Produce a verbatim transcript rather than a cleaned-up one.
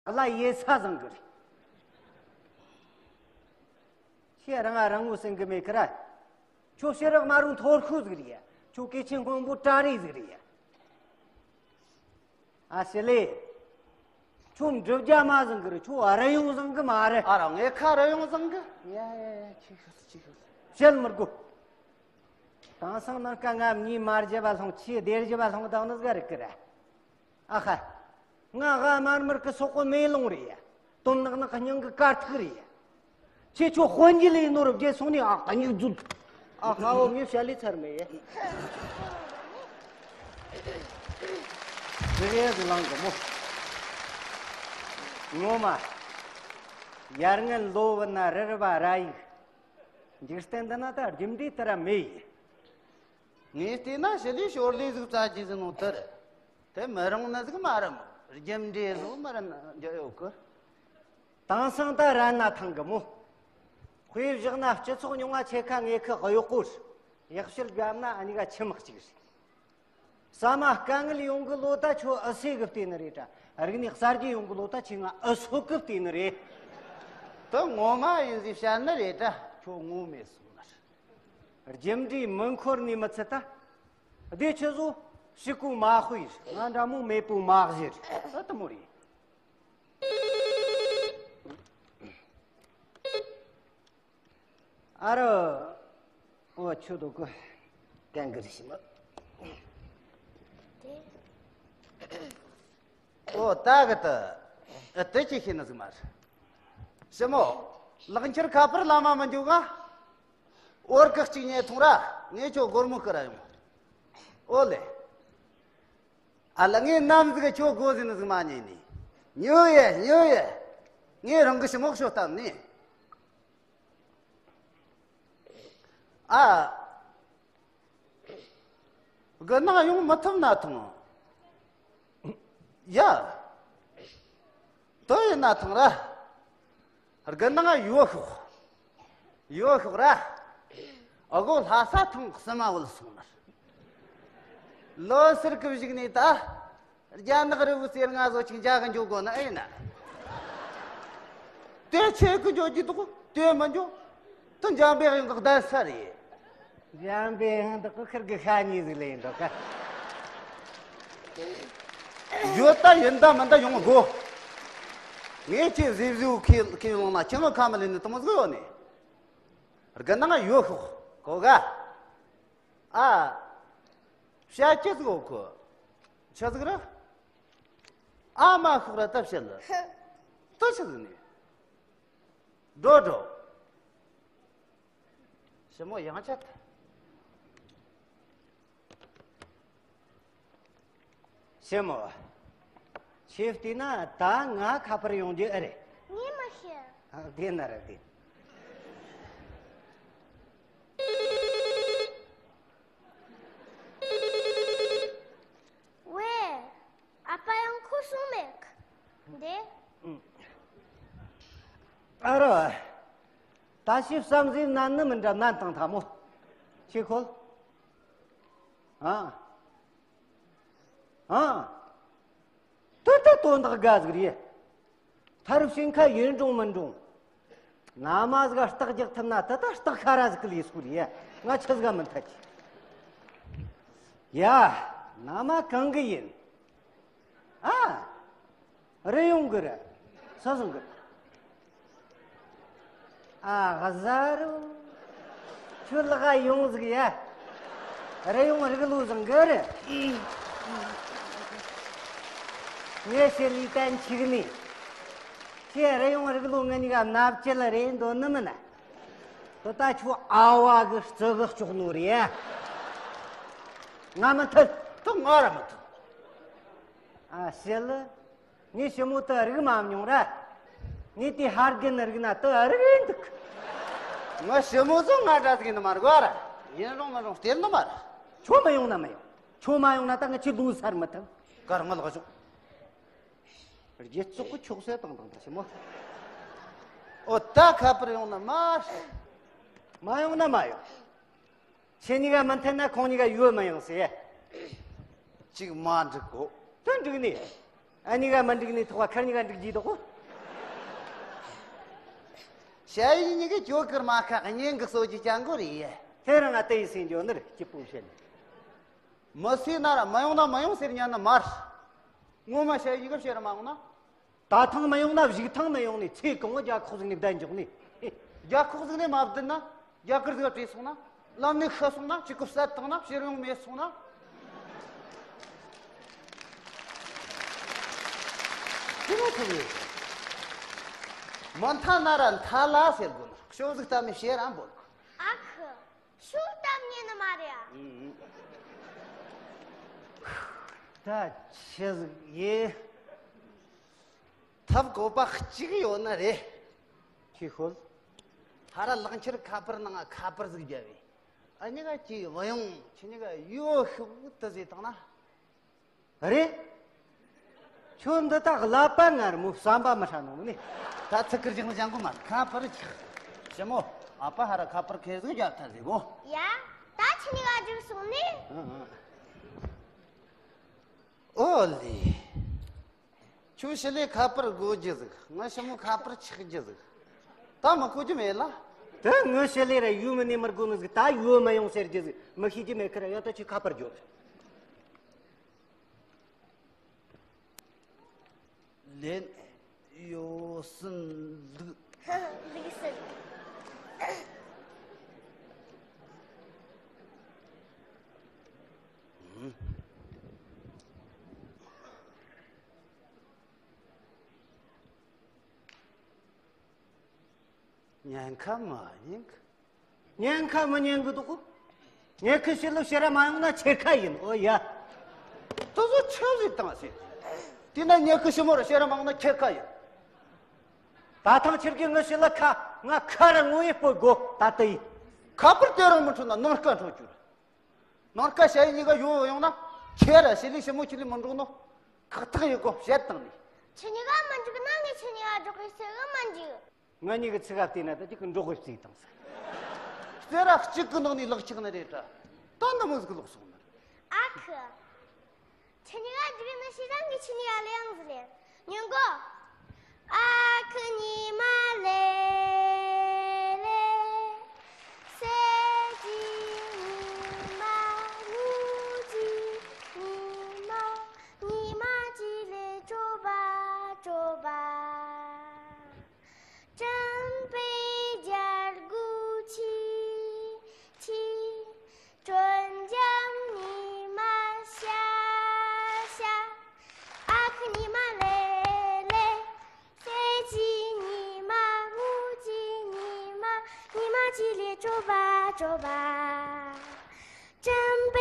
ལ་ཡེ་ས་བཟང་གི་རེད། ཁྱེད་རང་ང་རང་ངོ་སེང་གི་མེད་ཀི་ར། ཁྱོད་ཕྱི་རག་མ་རུང་ཐོར་ཁུ་ཟིག་རེད། ཁྱོད་སྐེ་ཆེན་སྔོན་པོ་ཏྲ་རེ་ཟིག་རེད། ཨ་ཤི་ལེ། ཁྱོད་འགྲུབ་རྒྱ་མ་བཟང་གི་རེད། ཁྱོད་ཨ་ར་ཡོང་བཟང་གི་མ་རེད། ཨ་ར་ངས་ཁ་ར་ཡོང་བཟང་གི། ཡ་ཡ་ཡ་ཁྱེད་ཤོད་ཁྱེད་ཤོད། བཤད་མི་དགོས། དེང་སང་ནངས་ཀ་ང་གཉིས་མ་བརྗེད་པ་ལྷུང་། ཁྱེད་བདེ་བརྗེད་པ་ལྷུང་དང་ནི་ཟིག་རེད་ཀི་ར། ཨ་ཧ། ང་ཧ་དམར་དམར་གི་སོག་པོ་མེ་ལོང་རེད་ཡ། དོམ་ནག་ནག་སྙིང་གི་དཀར་ཐིག་རེད་ཡ། ཁྱེད་ཆོ་དཔོན་གྱི་ལས་ནོར་བརྒྱད་སོང་ནས་ཨ་ཁ་སྙིགས་རྫུན། ཨ་ཁ་འོ་ངས་བཤད་ལས་ཚར་མེད་ཡ། དེ་རེད་ལང་གི་མོ། ངོ་མ། ཡར་ངན་ལོ་བུ་ན་རི་རི་བ་ར་ཡིག་འཇིག་རྟེན་འདི་ན་ད་རྒྱུ་འབྲས་དེ་ར་མེད་ཡིན། ངས་བལྟས་ན་ཞི་ལུའི་ཞོར་ལས་ཟིག་བཙལ་གྱི་ཟིན་ནོ་དེ་རེད། དེ་མི་རུང་ནི་ཟིག་མ་རེད་མོ། རྒྱུ་འབྲས་ཟིག་མི་རེད་ན་འཇོག་ཡོད་གི། དེང་སང་ད་རན་ན་ཐང་གི་མོ། དཔེ་བཞག་ན་སྤྱི་ཚོགས་ཉུང་བ་ཆེ་ཁ་ངེ་ཁི་གཡོག་གོ་རེད། ཡག་ཤོས་བརྒྱབ་ན་ཨ་ནི་ག་ཆི་མག་གཅིག་རེད། ཟ་མ་དཀའ་ངལ་ཡོང་གི་ལོ་ད་ཁྱོད་ཨུ་སེ་གི་བལྟས་ནི་རེད་དྲ། རིག་གནས་གསར་བརྗེ་ཡོང་གི་ལོ་ད་ཁྱོད་ང་ཨུ་སོ་གི་བལྟས་ནི་རེད། དེ་ངོ་མ་ཡིན་ཟིག་བཤད་ནི་རེད་དྲ། ཁྱོད་ངོ་མེད་སོང་ནི་རེད། རྒྱུ་འབྲས་མི་འཁོར་ནི་མི་ཚད་ད། སྡེ་ཆི་བཟོ་ཕྱི་གོ་མ་དཔེ་ང་འདྲ་མོ་མེད་པོ་མ་གཞི་རེད། ཨ་དེ་མོ་རེད། ཨ་རོ། འོ་ཆུ་དུ་གོ། ཀན་གི་རི་ཤི་མ། འོ་ད་གི་ད། ཨ་དེ་ཅི་ཤེས་ནི་ཟིག་མ་རེད། ཞི་མོ། ལག་འཁྱེར་ཁ་པར་ལ་མ་མི་འཇུག་ག་འོར་གི་གཅིག་ཉེ་ཐུང་ར། ངས་ཁྱོད་སྒོར་མོ་ཁུར་ར་ཡོང་། ཨོ་ལེ། ཨ་ལ་ངས་ནམ་ཟིག་ཁྱོད་སྒོ་ཟིན་ནི་ཟིག་མ་ཉེ་ནི། ཉོ་ཡེ་ཉོ་ཡེ། ངས་རང་གི་ཞི་མོ་ཤོ་བཏབ་ནི། ཨ། དགུ་ནང་ཡོང་མི་ཐུབ་ན་ཐང་། ཡ། དོ་ཡིན་ན་ཐང་ར། དགུ་ནང་ཡོད་ཤོག་ཡོད་ཤོག་ར། ཨ་གོ་ལྷ་ས་ཐང་གསུམ་མ་བུད་སོང་ནར། ལོ་སར་གི་བཞུགས་ནས་ད། རྒྱ་ནག་རི་བོ་རྩེ་ལྔ་བཟོ་ཅིག་འཇའ་གི་འཇོག་དགོ་ནི་ཨེ་ཡིན་ན། དེ་ཆེ་གི་འཇོག་གི་འདུག་དེ་མི་འཇོག་དེ་འཇམ་པའི་དབྱངས་གི་གདན་ས་རེད། འཇམ་པའི་དབྱངས་འདི་ཁུ་ཁིར་གི་ཤ་ཉེ་ཟིག་ལས་འགྲོ་ག་ཡོད་ད་ཡིན་ད་མིན་ད་ཡོང་དགོ་ངས་ཁྱེད་ཟིབ་ཟིབ་ཁས་ཁས་ལོང་ན་ཁྱེད་ངོ་ཁ་མི་ལེན་ནི་དེ་མོ་ཟིག་ཡོད་ནི། དགུ་ནང་ཡོད་ཤོག་གོ་ག་ཨ། བཤད་ཀྱི་ཟིག་ཡོད་གོ་ཆི་ཟིག་རེད། ཨ་མ་ཤོག་ར་ད་བཤད་ལ། ད་ཆི་ཟིག་ནི། འགྲོ་འགྲོ། ཞི་མོ་ཡང་ཆད། ཞི་མོ། ཁྱེད་བལྟས་ན་ད་ང་ཁ་པར་ཡོང་རྒྱུ་ཨེ་རེད། ངས་མ་ཤེས། ཨ་བདེན་ན་རེད་བདེན། ཝེ། ཨ་ཕ་ཡང་ཁོ་སོང་མེད། འདི། ཨ་རོ། ད་ཤི་བསམ་གཟས་ནན་ནི་མི་འདྲ་ནན་དང་ཐ་མོ། ཁྱེད་ཁོལ། ཨ། ཨ། དོ་ད་དོན་དག་དགའ་ཟིག་རེད། ཐར་ཕྱིན་ཁ་ཡིན་འགྲོང་མིན་འགྲོང་། ན་མ་ཟིག་རྟགས་རྒྱག་ཐུབ་ན་ད་ད་རྟགས་ཁ་ར་ཟིག་གི་ལས་སྐོར་ཡ། ང་ཆི་ཟིག་མི་འཐད་ཀི། ཡ། ན་མ་གང་གི་ཡིན། ཨ། རི་ཡོང་གི་རེད། ས་སོང་གི་རེད། ཨ་ཧ་ཟ་རུ། ཁྱོད་ལག་ཡོང་ཟིག་ཡ། རི་ཡོང་རིག་ལོ་བཟང་གི་རེད། ངས་ཤེས་ལི་ཏན་ཆིག་ནི། ཁྱེད་རི་ཡོང་རིག་ལོ་ངེད་གཉིས་ཀ་མནའ་བཅད་ལ་རེད་འདོད་ནི་མིན་ན། དོ་ད་ཁྱོད་ཨ་བ་གི་རྩི་གི་ལྕོག་ནོ་རེད། ང་མི་ཐུབ། དོ་ང་ར་མི་ཐུབ། ཨ་ཤེས་ལ། ངས་ཞི་མོ་དེ་རིག་མ་མྱོང་ར། ངས་དེ་ཧར་རྒན་རིག་ན་དེ་རིག་རེད་འདུག་ང་ཞི་མོ་ཚོ་ང་འདྲ་ཟིག་ཡིན་ནི་མ་རེད་གོ་ར། ཡིན་རུང་མིན་རུང་སྟེར་ནི་མ་རེད། ཁྱོད་མ་ཡོང་ན་མ་ཡོང་། ཁྱོད་མ་ཡོང་ན་ད་ང་ཁྱི་ལུང་སར་མི་ཐུབ། གར་ང་ལག་ཞོག་རྗེ་བཙུགས་གི་ཁྱོག་སེ་བཏང་བཏང་ད་ཞི་མོ། ཨོ་ད་ཁ་པར་ཡོང་ན་མ་རེད། མ་ཡོང་ན་མ་ཡོང་། ཁྱེད་གཉིས་ཀ་མི་མཐུན་ན་ཁོང་གཉིས་ཀ་ཡོད་མི་ཡོང་ཟེར། གཅིག་མ་འགྲིག་གོ་དོན་འགྲིག་ནི། ཨ་ནི་ག་མ་འགྲིག་ནི་ཐོག་ཁར་ནི་ག་འགྲིག་གྱི་འདུག་གོ། ཞ་ཡི་ཉི་གི་ཇོ་ཀར་མ་ཁ་གཉེན་གི་གསོ་རྒྱུ་ཅང་གོ་རེད། དེ་རང་ང་དེ་ཡི་སེང་ཇོ་ནི་རེད་སྐྱིད་པོ་བཤད་ནི། མི་སེ་ན་ར་མི་ཡོང་ན་མི་ཡོང་ཟེར་ཉན་ནི་མ་རེད། ངོ་མ་ཞ་ཡི་ཉི་གི་བཤད་ར་མ་འོང་ན། ད་ཐང་མི་ཡོང་ན་གཞུག་ཐང་མི་ཡོང་ནི་ཚེ་གང་བོ་རྒྱ་ཁོག་ཟིག་ནི་བསྡད་འཇོག་ནི། རྒྱ་ཁོག་ཟིག་ནི་མ་བསྡད་ན། རྒྱ་གར་ཟིག་བྲོས་སོང་ན། ལམ་ནས་ཤི་སོང་ན། གཅིག་གི་བསད་བཏང་ན། ཕྱིར་ཡོང་མེད་སོང་ན། དེ་མ་ཐུབ་ཡོད། མ་མཐའ་ན་ར་མཐའ་ལ་ཟེར་དགོས་ན་ཤོ་ཟིག་གཏམ་མི་བཤད་ར་འབོད་གོ། ཨ་ཁུ། ཤོ་གཏམ་ཉན་ནི་མ་རེད་ཨ། ད་ཆི་ཟིག་ཡེ། ཐབས་བཀོད་པ་གཅིག་ཡོད་ནི་རེད། ཁྱི་ཤོད། ཧ་ར་ལག་འཁྱེར་ཁ་པར་ནང་ང་ཁ་པར་ཟིག་བརྒྱབ་བས། ཨ་ཉི་ག་ཅི་བུ་ཡོང་ཁྱི་ཉི་ག་ཡོ་ཤུག་ཏུ་ཟེར་བཏང་ན། རེད། ཁྱོད་འདི་དག་ཀླད་པ་ངར་མོ་བསམ་པ་མི་ཧྲ་ནོ་ནི། ད་ཚིག་ཁུར་ཅིག་ནི་ཅང་གོ་མ་ཁ་པར་ཆག་ཞི་མོ། ཨ་ཕ་ཧ་ར་ཁ་པར་ཁེར་ཟིག་རྒྱབ་ཐལ་ཟིག་གོ། ཡ། ད་ཁྱི་ཉི་ག་འགྲིག་སོང་ནི། ཨོ་ལེ། ཁྱོད་ཞི་ལི་ཁ་པར་དགོས་རྒྱུ་ཟིག་ང་ཞི་མོ་ཁ་པར་ཆག་རྒྱུ་ཟིག་ད་མི་གོ་རྒྱུ་མེད་ལ། དེ་ངི་ཞི་ལི་ར་ཡོད་མི་ནི་མི་དགོས་ནི་ཟིག་ད་ཡོད་མི་ཡོང་ཟེར་རྒྱུ་ཟིག་མི་ཤེས་རྒྱུ་མེད་ཁི་ར་ཡ་ད་ཁྱོད་ཁ་པར་རྒྱོབ། ལན། ཡོ་སིན་ལུག་ལུག་སིན། ཉན་ཁ་མ་ཉན་ཁ། ཉན་ཁ་མི་ཉན་གི་འདུག་གོ། ངས་ཁི་ཞི་ལི་ཕྱིར་ར་མ་ཡོང་ན་ཁྱེད་ཁ་ཡིན། ཨོ་ཡ། དེ་ཚོ་ཆི་ཟིག་བཏང་ཟེར། དེ་ན་ངས་ཁི་ཞི་མོ་ར་ཕྱིར་ར་མ་ཡོང་ན་ཁྱེད་ཁ་ཡིན། ད་ཐང་ཁྱེད་ཀྱིས་ངི་ཞི་ལི་ཁ་ང་ཁ་ར་ངོ་ཡི་སྤོ་དགོ་ད་ལྟ་ཡིན། ཁ་པར་དེ་རང་མི་འཕྲོད་ན་ནང་ཁ་འཕྲོད་རྒྱུ་རེད། ནང་ཁ་ཞ་ཡི་ཉི་ག་ཡོང་ཡོང་ན་ཁྱེད་ར་ཞི་ལི་ཞི་མོ་ཁྱེད་ལི་མི་འགྲོགས་ནོ། ཁག་ཐག་ཡོད་གོ་བཤད་བཏང་ནི། ཁྱི་ཉི་ག་མི་འགྲིག་ན་ངས་ཁྱི་ཉི་ག་འགྲོགས་གི་ཟེར་གི་མི་འགྲིག་ང་གཉིས་ཀྱི་ཚིག་ཁ་བལྟས་ན་ད་ཅིག་གི་འགྲོགས་གི་བརྩིས་བཏང་ཟིག་རྩེ་ར་གཅིག་གི་ནང་ནས་ལག་ཆགས་ནི་རེད་དྲ། ད་འདི་མོ་ཟིག་ལོག་སོང་ནི། ཨ་ཁུ། ཁྱི་ཉི་ག་འགྲིག་ནི་ཤི་ཙང་གི་ཁྱི་ཉི་ག་ལེ་ཡང་ཟི་ལེ། ཉོན་གོ། ཨ་ཁུ་ཉི་མ་ལེ་ལེ། སེ་ཅི་ཉི་མ་ངུ་ཅི་ཉི་མ། ཉི་མ་ཅི་ལེ་ཅོ་བ་ཅོ་བ། 真被ཇར་གུ་ཆི་ཆི། 真讲ཉི་མ་ཤ་ཤ། ཨ་ཁུ་ཉི་མ་ལེ་ལེ། སེ་ཅི་ཉི་མ་ངུ་ཅི་ཉི་མ། ཉི་མ་ཅི་ལེ་ཅོ་བ་ཅོ་བ། 真被